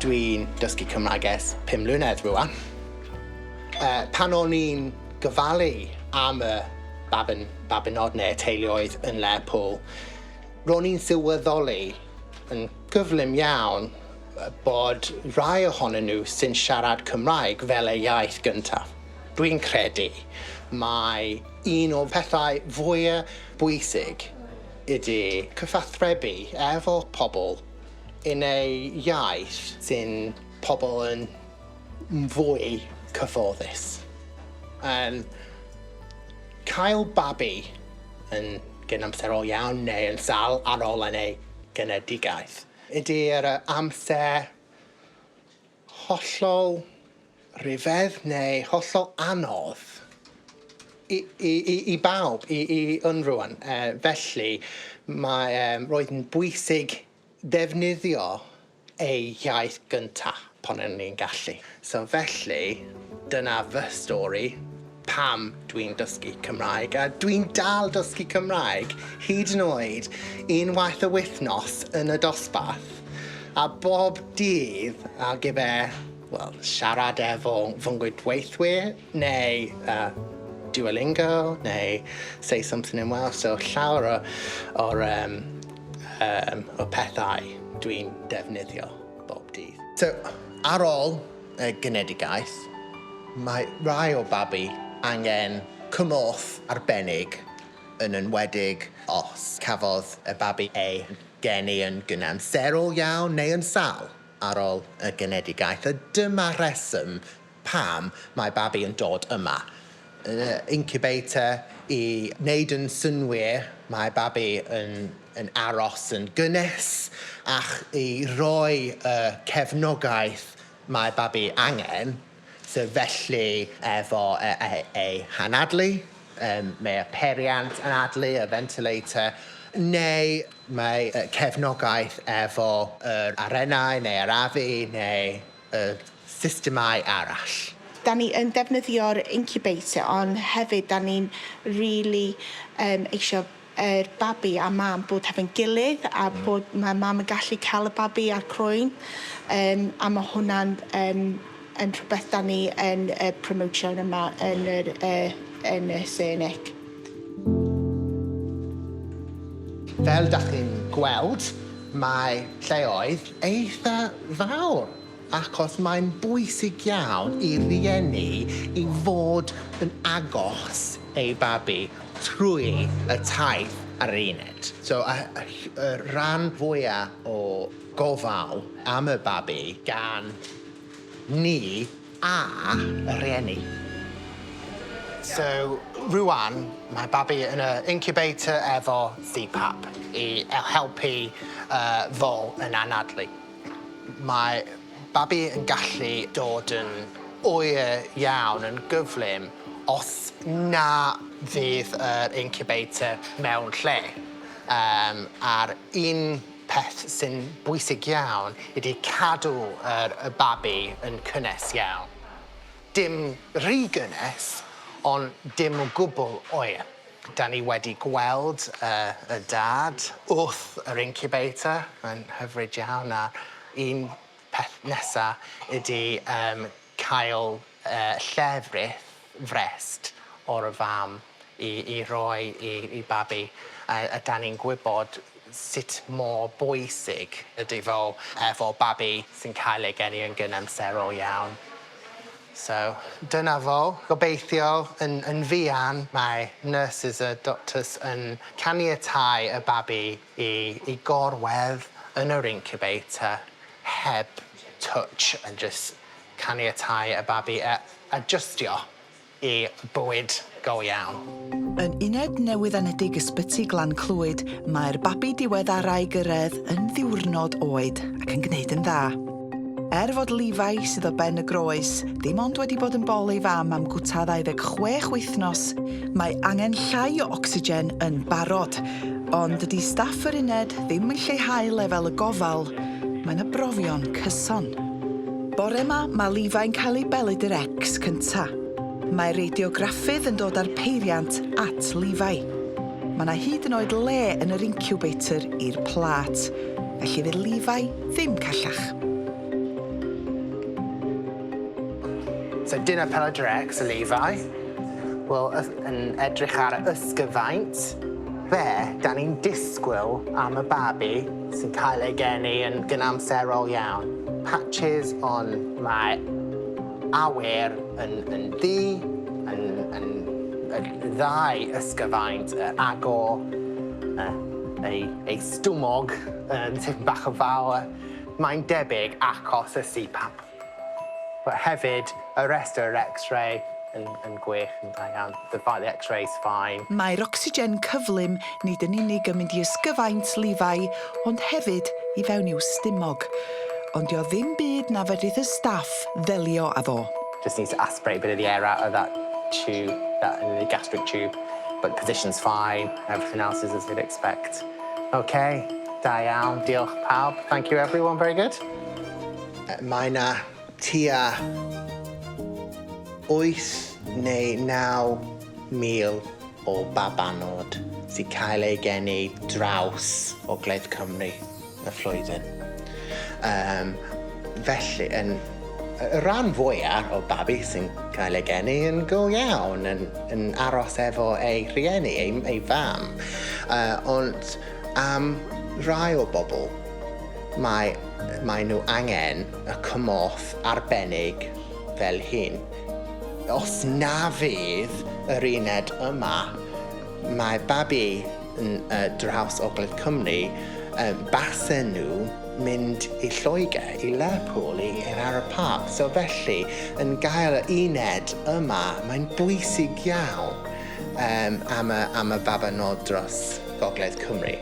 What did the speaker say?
Dwi'n dysgu Cymraeg ers 5 mlynedd rwan. Uh, pan o'n i'n gofalu am y baban, babanod neu teuluoedd yn Lerpwl, ro'n i'n sylweddoli yn gyflym iawn bod rhai ohonyn nhw sy'n siarad Cymraeg fel eu iaith gyntaf. Dwi'n credu mai un o'r pethau fwyaf bwysig ydy cyfathrebu efo pobl yn eu iaith sy'n pobl yn fwy cyfforddus. Yn cael babi yn gynamserol iawn neu yn sâl ar ôl yn ei genedigaeth ydy'r amser hollol rhyfedd neu hollol anodd i, i, i, i bawb, i, i unrhyw un. Felly, mae, um, roedd yn bwysig ddefnyddio ei iaith gyntaf pan o'n i'n gallu. So felly, dyna fy stori pam dwi'n dysgu Cymraeg, a dwi'n dal dysgu Cymraeg hyd yn oed unwaith y wythnos yn y dosbarth, a bob dydd ar gyfer, wel, siarad efo fy nghydweithwyr neu uh, Duolingo neu say something in Welsh, so llawer o, o'r, um, um, o pethau dwi'n defnyddio bob dydd. So, ar ôl y genedigaeth, mae rhai o babi angen cymorth arbennig, yn enwedig os cafodd y babi ei geni yn gynamserol iawn neu yn sâl ar ôl y genedigaeth, a dyma rheswm pam mae babi yn dod yma. Yn y incubator i wneud yn synnwyr mae babi yn yn aros yn gynnes ac i roi y cefnogaeth mae babi angen, so felly efo ei hanadlu, mae y peiriant anadlu, y ventilator, neu mae cefnogaeth efo yr arennau neu yr afu neu y systemau arall. Da ni yn defnyddio'r incubator ond hefyd da ni'n rili yym eisio yr babi a mam bod hefo'n gilydd a bod ma' mam yn gallu cael y babi ar croen yym a ma' hwnna'n yym yn rhywbeth 'dan ni yn yy promotio yn yma yn yr yy yn y Sir Nick. Fel dach chi'n gweld, mae lleoedd eitha fawr achos mae'n bwysig iawn i rieni i fod yn agos eu babi trwy y taith ar yr uned. So y y rhan fwya o gofal am y babi gan ni a y rhieni. So rŵan mae babi yn y incubator efo CPAP i helpu yy fo yn anadlu. Mae babi yn gallu dod yn oer iawn yn gyflym os na fydd yr incubator mewn lle. Yym a'r un peth sy'n bwysig iawn ydi cadw yr y babi yn cynnes iawn. Dim rhy gynnes ond dim o gwbl oer. Da ni wedi gweld y y dad wrth yr incubator, mae'n hyfryd iawn a un peth nesa ydi yym cael yy llefrith frest o'r y fam i i roi i i babi a a 'dan ni'n gwybod sut mor bwysig ydi fo efo babi sy'n cael ei geni yn gynamserol iawn. So, dyna fo. Gobeithio yn yn fuan mae nyrsys a doctors yn caniatáu y babi i i gorwedd yn yr incubator heb touch and jyst caniatáu y babi a adjustio i bywyd go iawn. Yn uned newydd-anedig Ysbyty Glan Clwyd, mae'r babi diweddara i gyrraedd yn ddiwrnod oed ac yn gwneud yn dda. Er fod Levi, sydd o Ben y Groes, dim ond wedi bod yn bol ei fam am gwta 26 wythnos, mae angen llai o ocsigen yn barod. Ond dydy staff yr uned ddim yn lleihau lefel y gofal, mae 'na brofion cyson. Bore 'ma, mae Levi'n cael ei belydr X cynta. Mae radiograffydd yn dod â'r peiriant at Levi. Mae 'na hyd yn oed le yn yr incubator i'r plât, felly fydd Levi ddim callach. So dyna Pelydr-X y Levi. Wel, yn edrych ar y ysgyfaint, be da ni'n disgwyl am y babi sy'n cael ei geni yn gynamserol iawn. Patches ond mae awyr yn ddu, yn y ddau ysgyfaint agor, ei stumog yn tipyn bach o fawr. Mae'n debyg achos y CPAP. But hefyd, y rest o'r X-ray yn gwych, yn dda iawn. The X-ray's fine. Mae'r ocsigen cyflym nid yn unig yn mynd i ysgyfaint Levi, ond hefyd i fewn i'w stumog. Ond dio ddim byd na fedrith y staff ddelio â fo. Just needs to aspirate a bit of the air out of that tube, that in the gastric tube. But position's fine, everything else is as you'd expect. Okay, da iawn, diolch pawb. Thank you everyone, very good. Mae na tua 8 neu 9 mil o babanod sy'n cael ei geni draws Ogledd Cymru y flwyddyn. Felly, yn y rhan fwyaf o babi sy'n cael ei geni yn go iawn, yn aros efo ei rhieni, ei fam. Ond am rai o bobl, mae nhw angen y cymorth arbennig fel hyn. Os na fydd yr uned yma, mae babi yn draws Ogledd Cymru, basen nhw mynd i Lloegr, i Lerpwl, i'r Arrow Park. So felly, yn gael y uned yma, mae'n bwysig iawn am y babanod dros Gogledd Cymru.